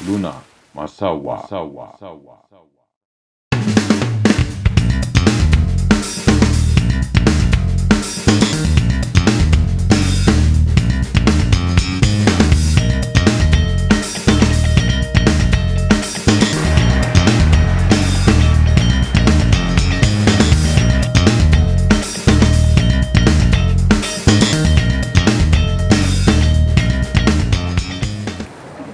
ሉና ማሳዋ።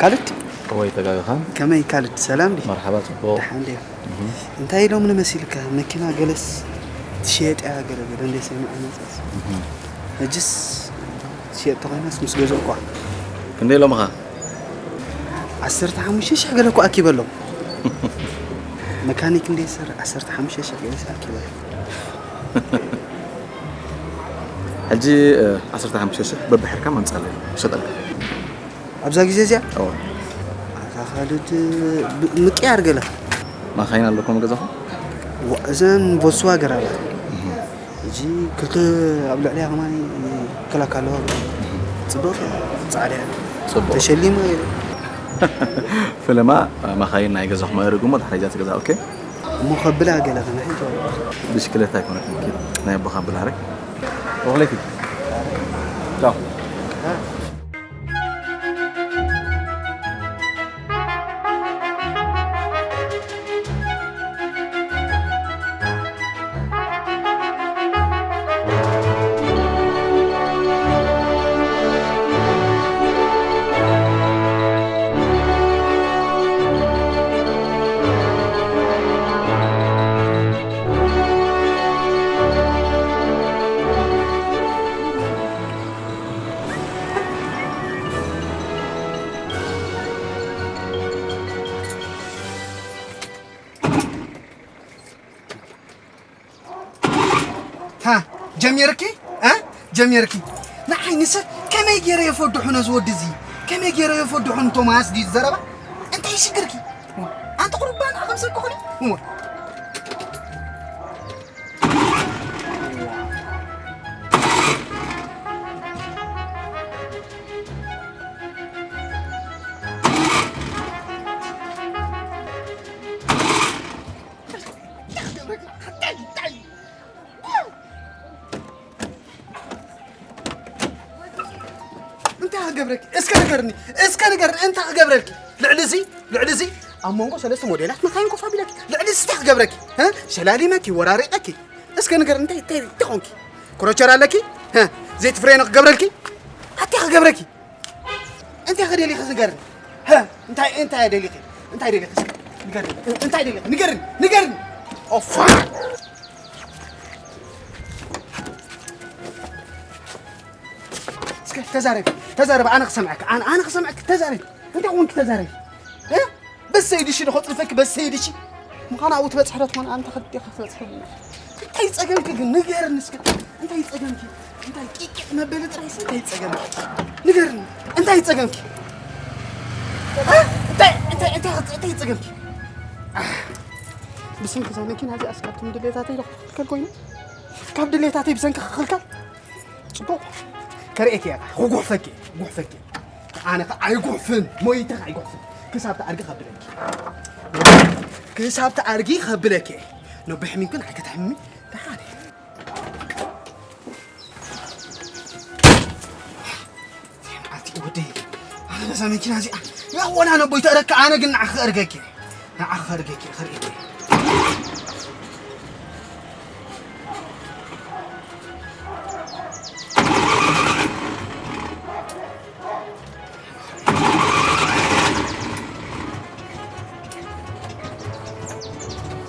ካልድ? እወይ፣ ተጋግኻ። ከመይ ካልድ፣ ሰላም ዲ? መርሓባ፣ ጽቡቕ። ደሓን ድዩ? እህ። እንታይ ኢሎም ንመሲልካ? መኪና ገለስ ትሽየጥ እያ፣ ገለ ገለ እንደ ሰሚዐ መጸስ። እህ። ሕጅስ ትሽየጥ ተኾይናስ ምስ ገዛእኳ። ክንደይ ኢሎምኻ? ዓሰርተ ሓሙሽተ ሽሕ ገለ እኮ ኣኪበሎም። መካኒክ እንደ ሰር ዓሰርተ ሓሙሽተ ሽሕ ገለ ኣኪበሎም። ሕጂ፣ እ፣ ዓሰርተ ሓሙሽተ ሽሕ በብሕርካ መምጻለይ ይሸጠልካ። ኣብዛ ግዜ እዚኣ? እወ። ኣታ ካልድ፣ ብ-፣ ምቅያር ገለ። ማኻይን ኣለኩም ኣብ ገዛኹም? ዋ፣ እዘን ቮልስዋገን ኣላ። እህ። እዚ ክልተ ኣብ ልዕሊያ ከማን ክላክ ኣለዋ። ጽቡቕ፣ ጻዕዳ እያ። ጽቡቕ። ተሸሊማ እየ። ፍለማ፣ ማኻይን ናይ ገዛኹም ኣእርጉሞ፣ ድሕሪ እዛ ትገዛ፣ ኦኬ? እሞ ከብላ ገለ ከመይ ሓንቲ ብሽክለታ ኣይኮነትን፣ ኪድ ናይ ኣቦኻ ብላረ። ኦኽለኪ። ቻው። ሃ፣ ጀሚርኪ? እ? ጀሚርኪ? ንዓይ ንሰ ከመይ ገይረ የፈድሖ ነዚ ወዲ እዚ? ከመይ ገይረ የፈድሖ ንቶማስ ድዩ ዘረባ? እንታይ ሽግርኪ? ኣንቲ ቁርባን ከም ሰብ ክኾኒ? እሞ። እንታይ ክገብረኪ? እስከ ንገርኒ፣ እስከ ንገርኒ፣ እንታይ ክገብረልኪ? ልዕሊ እዚ፣ ልዕሊ እዚ ኣብ መንጎ ሰለስተ ሞዴላት መካይን ኮፍ ኣቢለኪ፣ ልዕሊ እዚ እንታይ ክገብረኪ? እ? ሸላሊመኪ፣ ወራሪጠኪ። እስከ ንገርኒ፣ እንታይ፣ እንታይ፣ እንታይ ኾንኪ? ክሮቸር ኣለኪ? እ? ዘይት ፍሬኖ ክገብረልኪ? ኣታይ ክገብረኪ? እንታይ ክደሊኺ ንገርኒ? ሀ? እንታይ፣ እንታይ ደሊኺ? እንታይ ደሊኺ? እስኪ ንገርኒ። እንታይ ደሊኺ? ንገርኒ፣ ንገርኒ። ኦፋ! እስከ ተዛረቢ፣ ተዛረቢ፣ ኣነ ክሰምዐኪ፣ ኣነ፣ ኣነ ክሰምዐኪ፣ ተዛረቢ። እንታይ ኮንኪ ተዛረቢ? እ? በሰይ ድሺ ዶ ከጥልፈኪ፣ በሰይ ድሺ። ምዃን ኣብኡ ትበጽሒ ዶ ትኾን? ኣንታ ከዲኻ ክትበጽሒ። እንታይ ጸገምኪ ግን? ንገርኒ እስከ። እንታይ ጸገምኪ? እንታይ ቂቂቕ መበሊ ጥራይስ እንታይ ጸገምኪ? ንገርኒ። እንታይ ጸገምኪ? እ? እንታይ፣ እንታይ፣ እንታይ፣ እንታይ ጸገምኪ? ኣህ። ብሰንኪ እዛ መኪና እዚኣ እስካብ ድሌታተይ ዶ ክኽልከል ኮይኑ? ካብ ድሌታተይ ብሰንኪ ክኽልከል? ጽቡቕ። ከርእየኪ እየ። ክጉሕፈኪ፣ ክጉሕፈኪ። ኣነ ከ ኣይጉሕፍን፣ ሞይተ ከ ኣይጉሕፍን። ክሳብ ትኣርጊ ከብለኪ። ክሳብ ትኣርጊ ከብለኪ። ነብሕሚንኩን ኣይከተሕምሚ። ደሓን እየ። ኣቲ ወደይ፣ ኣነ በዛ መኪና እዚኣ፣ ያ ወላ ነቦይ ተእረካ፣ ኣነ ግን ንዓኺ ከእርገኪ። ንዓኺ ከእርገኪ፣ ከርእየኪ።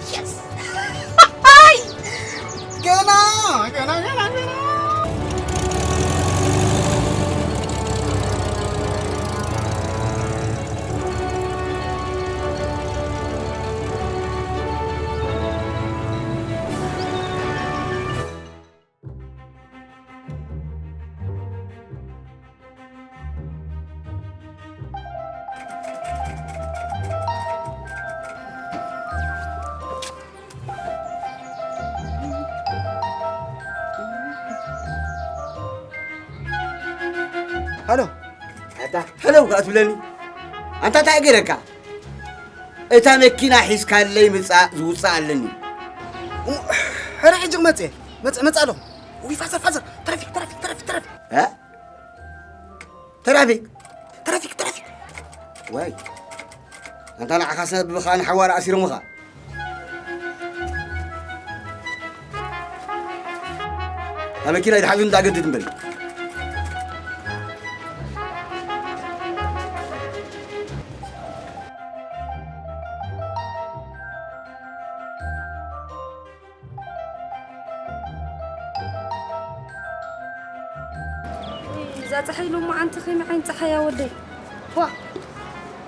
Yes! ሃይ! ገና፣ ገና፣ ገና፣ ገና። ሃሎ። ኣታ፣ ሃሎ፣ ከኣ ትብለኒ? ኣንታ እንታይ ገይረካ? እታ መኪና ሒዝካለይ ምጻእ ዝውጻእ ኣለኒ። እሞ፣ ሕረ ሕጂ ክመጽእ እየ። መጽእ፣ መጽእ ኣለኹ። ውይ፣ ፋዘር፣ ፋዘር፣ ትራፊክ፣ ትራፊክ፣ ትራፊክ፣ ትራፊክ። እ? ትራፊክ። ትራፊክ፣ ትራፊክ። ዋይ። ኣንታ ንዓኻስ ብኻ ንሓዋር ኣሲሮምኻ። እታ መኪና ይትሓዙ እንዳገድድ እምበል። እዛ ጸሓይ ሎመዓንቲ ከመይ ዓይነት ጸሓይ እያ ወደይ? ዋ!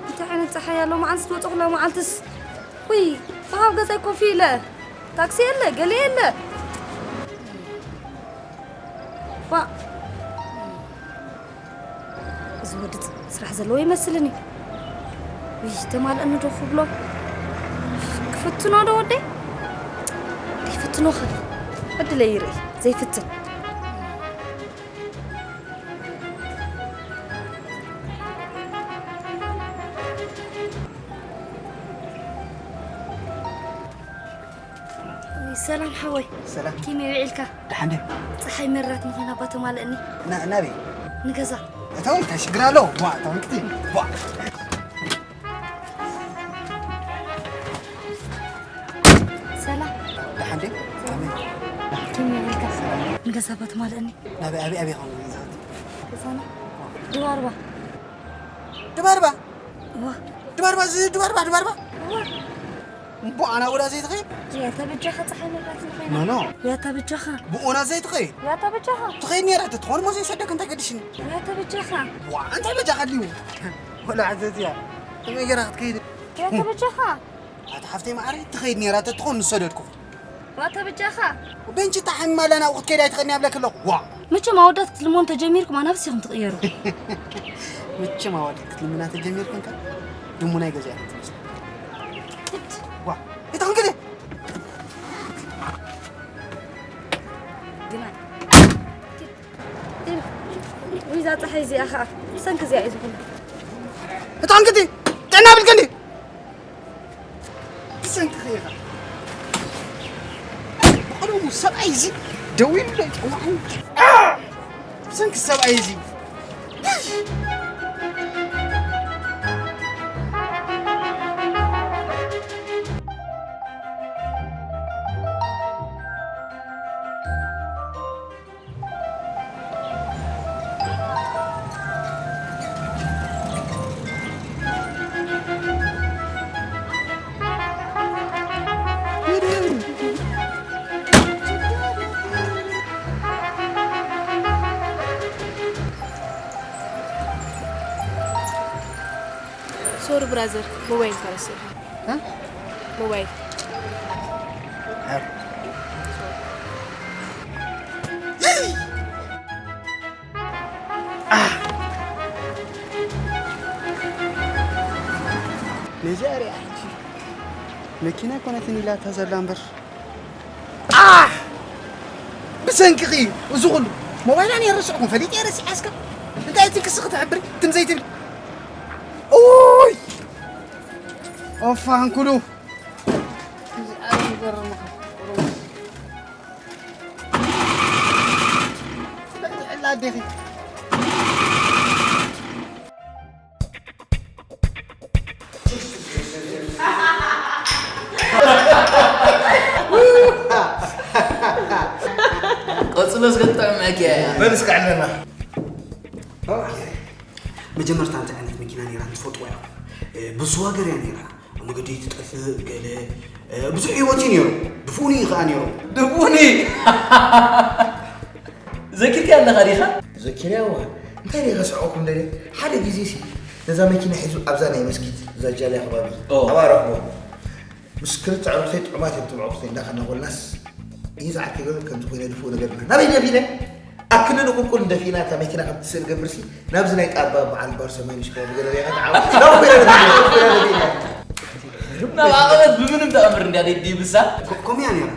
እንታይ ዓይነት ጸሓይ እያ? ሎመዓንትስ ትመጽእ ኩላ መዓልትስ? ውይ! ብሃብ ገዛይ ኮፍ ኢለ። ታክሲ የለ፣ ገለ የለ። ዋ! እዚ ወዲ ጽ-፣ ስራሕ ዘለዎ ይመስልን እዩ። ውይ፣ ተማልእኒ ዶ ክብሎ? ክፍትኖ ዶ ወደይ? ከይፍትኖ ኸ? ዕድለይ ይርኢ፣ ዘይፍትን። ሰላም ሓወይ። ሰላም። ከመይ ውዒልካ? ደሓን ድዩ? ጸሓይ መራት ምዃና እባ ተማልእኒ። ና-፣ ናበይ? ንገዛ። እታው እንታይ ሽግር ኣለዎ? ቧ፣ እታው እንክቲ። ቧ። ሰላም። ደሓን ድዩ? ከመይ? ከመይ ውዒልካ? ንገዛ እባ ተማልእኒ። ናበይ፣ ኣበይ፣ ኣበይ ኸውን ገዛውቲ? ገዛና? ድባርባ። ድባርባ? እዋ። ድባርባ፣ እዚ ድባርባ፣ ድባርባ? እዋ። እምቦ ኣና ወዳ ዘይትኸይድ? ያታ በጃኻ ጸሓይ መብራት ንኸይና። ኖ፣ ኖ። ያታ በጃኻ። ብኦና ዘይትኸይድ? ያታ በጃኻ። ትኸይድ ነይራ ተትኾን እሞ ዘይሰደክ እንታይ ገድሽኒ? ያታ በጃኻ። ዋ፣ እንታይ በጃኻ ድዩ? ወላ ዓዘዝያ። ከመይ ገይራ ክትከይድ? ያታ በጃኻ። ኣቲ ሓፍተይ መዓረይ ትኸይድ ነይራ ተትኾን ንሰደድኩ። ያታ በጃኻ። ቤንቺ ታሕሚ ኣለና ክትከይድ ኣይትኸይድን እያ ብለክ ኣለኹ። ዋ። መቸም ኣወዳት ክትልምኑ ተጀሚርኩም ኣናብስ ኢኹም ትቕየሩ። መቸም ኣወዳት ክትልምና ተጀሚርኩም ከ ድሙናይ ገዛ ኢኹም ትመስሉ። ዋ። እታ ክንክደ። ግና። ውይ፣ እዛ ጸሓይ እዚኣ ኸኣ ብሰንኪ እዚኣ እዩ ዝኾነ። እታ ክንክቲ ጥዕና ብልክኒ። ብሰንኪ ኸይኻ። ብቐደሙ ሰብኣይ እዚ ደዊሉ ዶ ይጸዋዕኒ? ብሰንኪ ሰብኣይ እዚ። ሶሪ ብራዘር፣ ሞባይል ተረሲዑ። እ? ሞባይል። እ። ነዚኣ ሪኣ ሕጂ መኪና ኣይኮነትን ኢላታ ዘላ እምበር። ኣሕ! ብሰንክኺ እዩ እዚ ኩሉ። ሞባይላ ነይረ ረሲዕኩም፣ ፈሊጠ እየ ረሲዐ እስከ። እንታይ እቲ ክስኺ ትሕብሪ? ትም ዘይትብሊ። ኡይ! ኦፋ፣ እንኩሉ። እዚ ኣረም ዘረምኻ። ስለዚ ሕላ ኣዴኺ። ቀጽሎ፣ እስከ ትጥዕመኪ እያ። በል እስከ ዕለና። መጀመርታ እንታይ ዓይነት መኪና ነይራ ትፈልጥዋ ኢኹም? እ፣ ብዙ ሃገር እያ ነይራ። ኣብ መገዲ ትጠፍእ ገለ፣ እ፣ ብዙሕ ህይወት እዩ ነይሩ። ድፉኒ እዩ ከኣ ነይሩ። ድፉኒ? ዘኪርካ ኣለኻ ዲኻ? ዘኪርያ እዋ። እንታይ ደይ ከስዕወኩም ደልየ? ሓደ ግዜ ሲ ነዛ መኪና ሒዙ ኣብዛ ናይ መስጊድ እዛ ጃልያ ከባቢ ኦ። ኣብኣ ረኽቦ። ምስ ክልተ ኣዕሩኽተይ ጥዑማት እዮም፣ እቶም ኣዕሩኽተይ እንዳኸና ኮለናስ፣ እዩ ዝዓርከ ገለ ከምዚ ኮይነ ድፉእ ነገር ብለን። ናበይ ደፊነ? ኣብ ክልል ቁልቁል እንደፊና እታ መኪና ከም ትስእል ገብርሲ፣ ናብዚ ናይ ጣባ በዓል ባርሰማኒ ሽኮር ገለ ሪኻ ተዓወት። ናብ ኮይነ ደፊነ፣ ናብ ኮይነ ደፊነ። ናብ ዓቐበት ብምንም ተኣምር እንድያ ደይ ድይብሳ። ኮ-፣ ኮምያ ነይራ።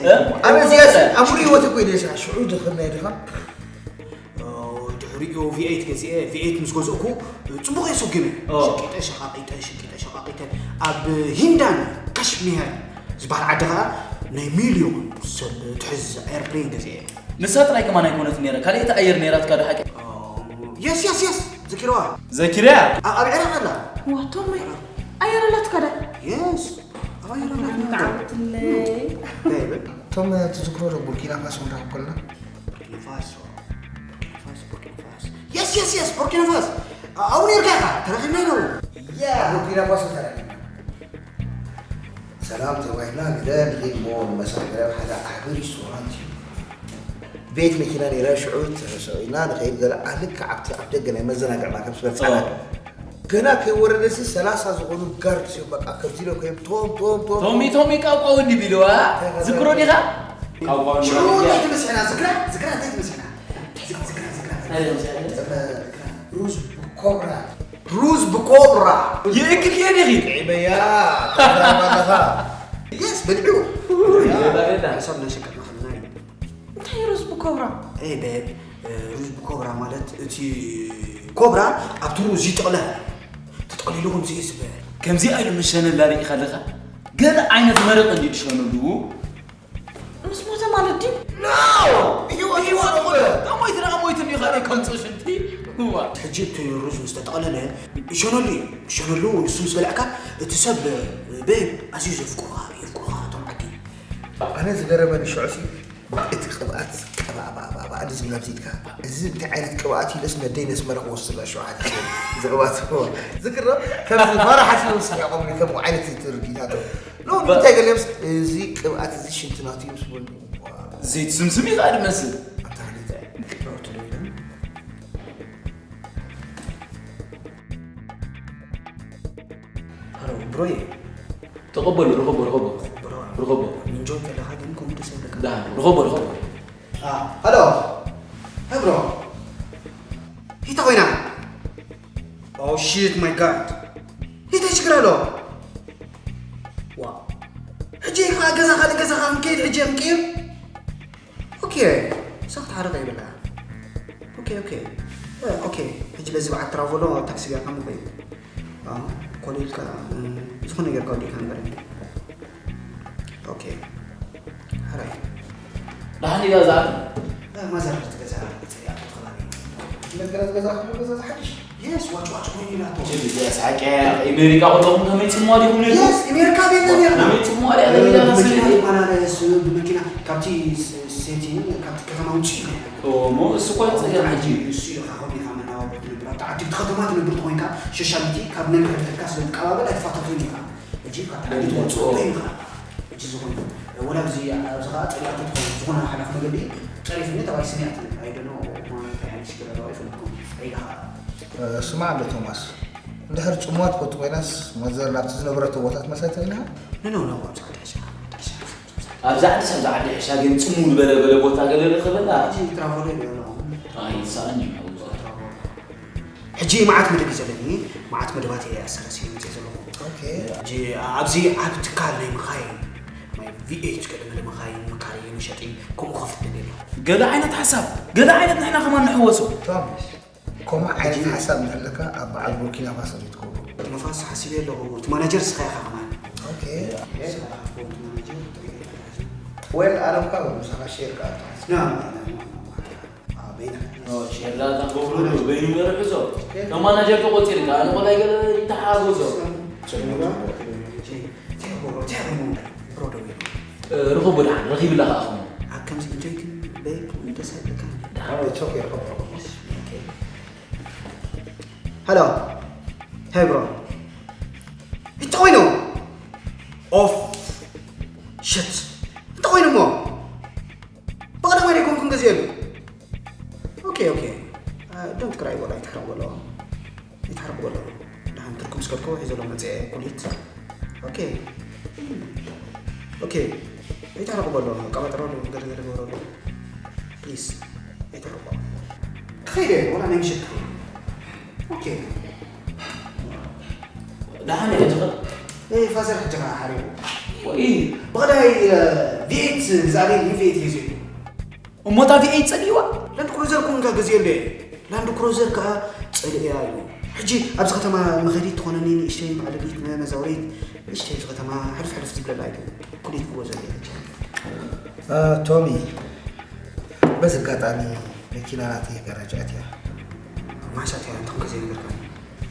እ? ኣነ እዚኣ ሲ፣ ኣብ ሙሉእ ህይወት እኮ ኢለ ሽዑ ድኽም ናይ ድኻ። ኦ፣ ድሕሪ ሪኦ ቪ ኤይት ገዚኤ፣ ቪ ኤይት ምስ ገዝእኩ ጽቡቕ እየ ሰጒመ። ኦ። ሽቂጠ ሸቓቒጠ፣ ሽቂጠ ሸቓቒጠ፣ ኣብ ሂንዳን ካሽሚር ዝበሃል ዓዲ ኸኣ ናይ ሚልዮን ሰብ ትሕዝ ኤርፕሌን ገዚኤ። ንሳ ጥራይ ከማን ኣይኮነትን ነይራ፣ ካልኣይቲ ኣየር ነይራትካ ዶ ሓቂ? ኦ፣ የስ፣ የስ፣ የስ፣ ዘኪረዋ። ዘኪረያ? ኣ-፣ ኣብ ዒራቕ ኣላ። ዋቶም ኣየር ኣላትካ ዳ? የስ፣ ኣብ ኣየር ኣላትና። ዓወትለይ። እንታይ ይብል? እቶም ትዝክሮ ዶ ቡርኪና ፋሶ ክንረኽብ ከለና? ቡርኪና ፋሶ፣ ቡርኪና ፋሶ፣ ቡርኪና ፋሶ። የስ፣ የስ፣ የስ፣ ቡርኪና ፋሶ። ኣ-፣ ኣብኡ ነይርካ ኢኻ፣ ተራኺብና ኢና። ያ፣ ቡርኪና ፋሶ ተራኺብና። ሰላም ተባሂልና፣ ግደ ንኺድ እሞ ንመሰል ገለ ሓደ ዓቢ ሪስቶራንት እዩ። ቤት መኪና ነይራ፣ ሽዑ ተሰቒልና ንኸይድ ገለ ኣልካ ኣብቲ ኣፍ ደገ ናይ መዘናግዒ ማእከል ዝበጽሓና። ኦ። ገና ከይወረደሲ ሰላሳ ዝኾኑ ጋርድ እዮም፣ በቃ ከምዚ ኢሎም ኮይኖም ቶም፣ ቶም፣ ቶም። ቶሚ፣ ቶሚ፣ ቃውቃው እንዲ ቢልዋ። ዝክሮ ዲኻ? ቃውቃው እንዲ ሽዑ ቢልዋ። እንታይ ትመስዕና? ዝክራ? ዝክራ እንታይ ትመስዕና? ዝክራ፣ ዝክራ፣ ዝክራ። እንታይ እዮም ዝክራ? ሩዝ ብኮብራ። ሩዝ ብኮብራ። ይእክል እየ ዲኺ? ጥዒመያ። ትዛረብ ኣለኻ። የስ፣ በልዑ። ያ። በላ። ሓሳብ እናሸቀጥና ከለና እዩ። እንታይ ሩዝ ብኮብራ? ኤይ፣ ቤብ፣ ሩዝ ብኮብራ ማለት እቲ ኮብራ ኣብቲ ሩዝ ይጥቕለል። ተጠቕሊሉ ከምዚ እዩ ዝብል። ከምዚ ኢሉ ምስ ሸነላ ርኢኻ ኣለኻ? ገለ ዓይነት መረቕ እንድዩ ዝሸነሉ። ምስ ሞተ ማለት ድዩ? ኖ! ህይወት፣ ህይወት ይኾነ። ሞተ። ሞይቱ ደኣ ሞይቱ እንድዩ፣ ካልእ ከምጽእ ሽንቲ። እዋ። ሕጂ እቲ ሩዝ ምስ ተጠቕለለ፣ ይሸነሉ እዩ። ይሸነሉ፣ ንሱ ምስ በላዕካ፣ እቲ ሰብ፣ ቤብ፣ ኣዝዩ ዘፍቅሩኻ፣ የፍቅሩኻ፣ እቶም ዓዲ። ኣነ ዝገረመኒ ሽዑ ሲ፣ እቲ ቅብኣት ቀባእ፣ ባእ፣ ባእ፣ ባእ፣ እዚ ዝብል ኣብዚትካ፣ እዚ እንታይ ዓይነት ቅብኣት ኢለስ ነደይ ነስመረ ክወስድላ ሽዑ ሓቲተ። እዚ ቅብኣት እኮ ዝክሮ፣ ከምዚ ፋራ ሓሲቦም ስሒቖም፣ ከም ዓይነት ትርዲታቶ። ኖ፣ ባ- እንታይ ገለ ምስ፣ እዚ ቅብኣት እዚ ሽንቲ ናቱ እዩ ምስ በሉ። ዘይትስምስም ኢኻ ዝመስል። ኣንታ ሓሊታ። ሃሎ፣ ብሮዬ። ተቐበሎ፣ ርኸቦ፣ ርኸቦ። ብሮ። ርኸቦ። ኢንጆይ ከለኻ ግን ከምኡ ደስ ይብለካ። ዳ፣ ርኸቦ፣ ርኸቦ። ኣ፣ ሃሎ። ሃይ ብሮ። ሂታ ኮይና። ኦ ሺት፣ ማይ ጋድ። ሂታ ችግር ኣሎ። ዋ። ሕጂ ኸዓ ገዛ ካልእ ገዛ ኸዓ ክንከይድ ሕጂ ክንቅይር። ኦኬ፣ ሳኽት ሓደ ከይብላ። ኦኬ፣ ኦኬ። እ፣ ኦኬ። ሕጂ ለዚ በዓል ትራቨሎ ታክሲ ጌርካ ምኾይ። ኣዎ፣ ኮል ኢልካ፣ እ፣ ዝኾነ ጌርካ ወዲእካ ንገረኒ። ኦኬ። ሕራይ። ደሓን ኢላ እዛ ዓዲ? እ፣ ማዘር ትገዛ፣ ትሪኣ ትኽላኒ። ትገዛ፣ ትገዛ፣ ትገዛ፣ ሓድሽ? የስ፣ ዋጭ ዋጭ ኮይኑ ኢላቶ። ችግር የለ፣ ሳቂ፣ ኣሜሪካ ከለኹም ከመይ ጽምዋ ዲኹም ነይርኩም? የስ፣ ኣሜሪካ ቤት ነይርና። ከመይ ጽምዋ ዲያ፣ እ፣ ከመይ ኢላ ብመኪና መስል? ትመላለስ፣ ብመኪና ካብቲ ስ-፣ ሴቲን ካብቲ ከተማ ውጭ እዩ። ኦ፣ እሞ እሱ እኮ ኣይጸገም ሕጂ። እሱ ኢኻ፣ ከምኡ ኢኻ መናባብሮ ትነብር። ኣብቲ ዓዲ፣ ኣብቲ ከተማ ትነብር ተኾይንካ፣ ሸሻሊቲ ካብ ነንሕድሕድካ ስለ ትቀባበል ኣይትፋተቶን ኢኻ። ሕጂ ካብቲ ዓዲ ትወጽኦ ትወጽኦ። ኢኻ። ሕጂ ዝኾነ፣ ወላ ኣብዚ፣ ኣብዚ ኸዓ ጸሊኣቶ ትኸውን፣ ዝኾነ ሓላፍ መገዲ ጸሪፍኒ ተባሂስኒ እያ ትብል። I don't know፣ ማለት እንታይ ዓይነት ሽግር ኣለዋ ኣይፈልጥኩን። ሪኢኻ። እ፣ ስማዕ እንዶ ቶማስ፣ እንድሕር ጽምዋ ትፈቱ ኮይናስ፣ ማዘር ናብቲ ዝነበረቶ ቦታ ትመልሳ ትኽእል ኢኻ? ኖ፣ ኖ፣ ኖ፣ ኣብዚ ዓዲ ሕሻ፣ ዓዲ ሕሻ። ኣብዚ ዓዲ፣ ኣብዚ ዓዲ ሕሻ ግን ጽምው ዝበለ በለ ቦታ ገለ ንኽበላ። ሕጂ ትራቮሎ ይብሉ ኣለዉ። ኣይሳእን እዩ፣ ኣብዛ። ትራቮሎ። ሕጂ መዓት መደብ እዩ ዘለኒ፣ መዓት መደባት እየ ኣሰላሲለ መፅእ ዘለኹ። ኦኬ። ሕጂ ኣብዚ ዓቢ ትካል ናይ መኻይን፣ ናይ ቪ ኤይት ገለ መለ መኻይን መካረዪ መሸጢ ከምኡ ክኸፍት ደልየ ኣለኹ። ገለ ዓይነት ሓሳብ፣ ገለ ዓይነት ንሕና ከማን ንሕወሶ። ቶም፣ ከምኡ ዓይነት ሓሳብ እንተለካ ኣብ በዓል ቡርኪና ፋሶ ድዩ ትገብሮ? ቡርኪና ፋሶ ሓሲበ ኣለኹ። እቲ ማናጀር ንስኻ ኢኻ ከማን። ኦኬ። ንስኻ ኢኻ እቲ ማናጀር። ዌል፣ ኣነ እኳ ምሳኻ ሼር ከኣ ተሓስብ። ና፣ ና፣ ና፣ ና፣ ና። ኣበይና? ኦ፣ ሼር ዳታ ክገብረሉ በይኑ ገይሩ ሕዞ። ከም ማናጀር ተቆጺርካ፣ ኣነ ቆላይ ገለ ይተሓጎዞ። ቴጎ፣ ቴጎ፣ ብሮ ደዊሉ። እ፣ ርኸቦ ደሓን፣ ረኺብላ ከኣ ኹም። ኣብ ከምዚ ኢንጆይ ግን በይብ እንተሳይለካ። ደሓን። ኦ፣ it's okay፣ ርኸቦ፣ ርኸቦ። ኦኬ። ሃሎ። ሄይ ብሮ። እንታይ ኮይኑ? ኦፍ። ሽት። እንታይ ኮይኑ እሞ? ብቐዳማይ ዶ ኣይኮንኩን ገዚኤሉ? ኦኬ፣ ኦኬ። እ፣ ዶንት ክራይ በሎ፣ ኣይትሕረቕ በሎ። ኣይትሕረቕ በሎ። ደሓን ትርጉም ስከትኮ ሒዘሎ መጽአ ኩሊት። ኦኬ። ኦኬ። ኣይትሕረቕ በሎ። ቀባጥረሉ፣ ገለ ገለ ግበረሉ። ፕሊዝ። ኣይትሕረቕ በሎ። ክኸይድ እየ፣ ወላ ናይ ምሸት ክኸይድ። ኦኬ። ደሓን እየ፣ ሕጂ ኸ? ኤይ፣ ፋዘር ሕጂ ኸ ሓሪቑ። ወይ። ብቐዳይ፣ እ፣ ቪ ኤይት ዝኣለኒ ቪ ኤይት ሒዙ እዩ። እሞ እታ ቪ ኤይት ጸሊእዋ? ላንድ ክሩዘር ኩንካ ገዚኤ እንደ። ላንድ ክሮዘር ከኣ ጸሊእያ እዩ። ሕጂ ኣብዚ ከተማ መኸዲት ትኾነኒ ንእሽተይ መዕለሊት መ- መዛወሪት ንእሽተይ ኣብዚ ከተማ ሕልፍ ሕልፍ ዝብለላ እዩ። ኩሊት ክዎ ዘለ ቶሚ፣ በዚ ኣጋጣሚ መኪና ናተይ ጋራጅ ኣትያ። ማሳት እያ እንተኾንካ ዘይነገርካኒ።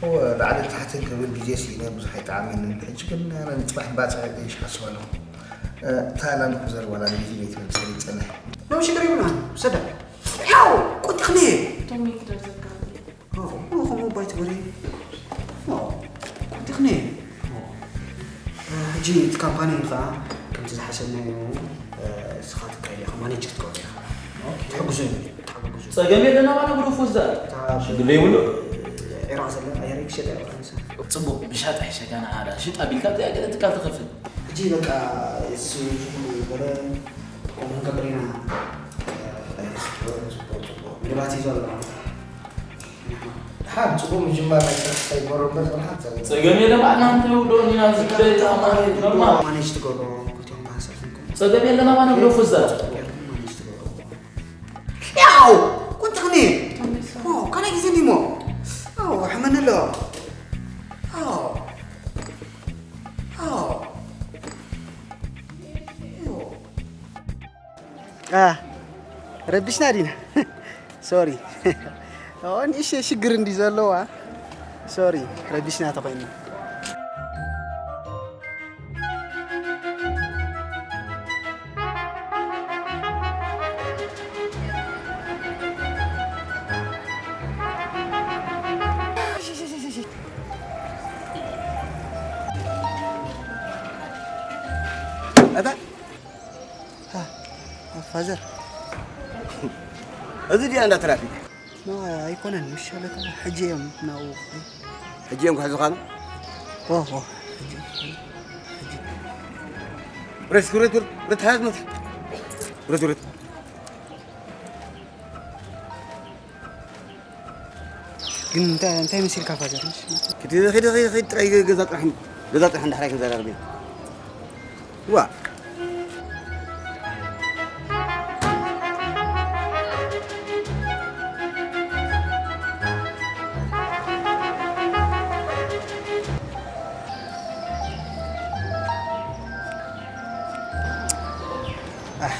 እወ፣ ላዕልን ታሕትን ክብል ግዜ ስኢነ ብዙሕ ኣይጠዓመንን። ሕጂ ግን ኣነ ንጽባሕ ባጽዕ ገይሽ ሓስብ ኣለኹ። እታ ላንድ ክሩዘር ዋላ ንግዜ ቤት መምሰል ይጸንሕ። ኖ ሽግር ይብላን ሰዳ። ያው ቁጥኽኒ። ቶሚ ክደር ዘጋቢ። ኦ፣ ኦ፣ ኦ፣ ባይ ትበሪ። ኦ፣ ቁጥኽኒ። ኦ። ሕጂ እቲ ካምፓኒ ከዓ ከምቲ ዝሓሰብናዮ፣ እስኻ ትካየድ ኢኻ፣ ማኔጅ ክትገብር ኢኻ። ትሕግዙ፣ ተሓጋግዙ። ጸገም የለን ኣባና ብሩፉ እዛ። እታ ሽግር ዘይብሉ። ዒራቕ ዘላ ኣየር ክሸጥ እያ፣ ንሳ። ጽቡቕ፣ ብሻጣ ይሸጋና ዓዳ። ሽጣ ቢልካ ኣብዚኣ ገለ ትካል ትኸፍት። ሕጂ በቃ እሱ ይኹን በለ፣ ከምኡ ክንገብር ኢና። ጽቡቕ፣ ጽቡቕ፣ ጽቡቕ። መደባት እዩ ዘሎ። ሓን ጽቡቕ ምጅማር ናይ ስራሕ ሳይበሮ እምበር ጽንሓት ዘለ። ጸገም የለ፣ ባዕልና እንተውዶ ኢና ዝግደል ኢና ማለት ኖርማል። ማኔጅ ትገብሮ፣ ክልቲኦም ብሓንሳብ ኮንኩም። ጸገም የለን፣ ኣባና ብሎ ፍዛ። ጽቡቕ ጌርኩም ማኔጅ ትገብሮ። ያው፣ ቁንጥኽኒ። ኦ፣ ካልኣይ ግዜ እንዲሞ። ኦ፣ ሕመኒ ኣሎ። ኦ። ኦ። ኦ። አ፣ ረቢሽና ዲና? ሶሪ። ኦ፣ ንእሽተይ ሽግር እንዲ ዘለዋ። ሶሪ፣ ረቢሽና ተኾይኑ። ኣታ፣ ፋዘር። እዚ ድያ እንዳ ትራፊክ? ኖ፣ ኣይኮነን፣ ምሽ ኣለካ። ሕጂ እዮም ናብኡ። ሕጂ እዮም ክሕዙኻ ነው? ኦ፣ ኦ፣ ሕጂ፣ ሕጂ። ረት፣ ረት፣ ረት፣ ረት፣ ሓያዝ መት። ረት፣ ረት። ግን እንታይ፣ እንታይ መሲልካ ፋዘር? ምሽ? ኪድ፣ ኪድ፣ ኪድ፣ ኪድ፣ ጥራይ ገዛ ጥራሕ፣ ገዛ ጥራሕ እንድሕር ኣይክንዘራረብ ኢና። ዋ። ኣሕ፣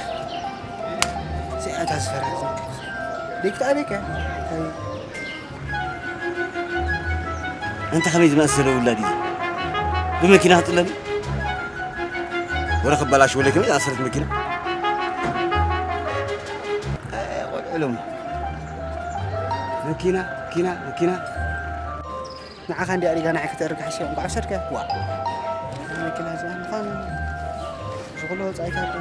እዚኣ እታ ዝፈርሃ ዘንክፍ። ደቂ ተኣበይከ? እንታይ? ኣንታ ከመይ ዝመሰለ ውላድ እዩ? ብመኪና ክጥለኒ? ወረ ክበላሽ ወለ ከመይ ዝኣሰረት መኪና? ኣይ፣ ቆልዑ ሎሚ። መኪና፣ መኪና፣ መኪና። ንዓኻ እንዲ ኣሪጋ ንዓይ ከተእርግ ሓሲበ እንኳዕ ወሰድከ። ዋ። መኪና እዚኣ ምዃኑ እዚ ኩሉ ወጻኢታት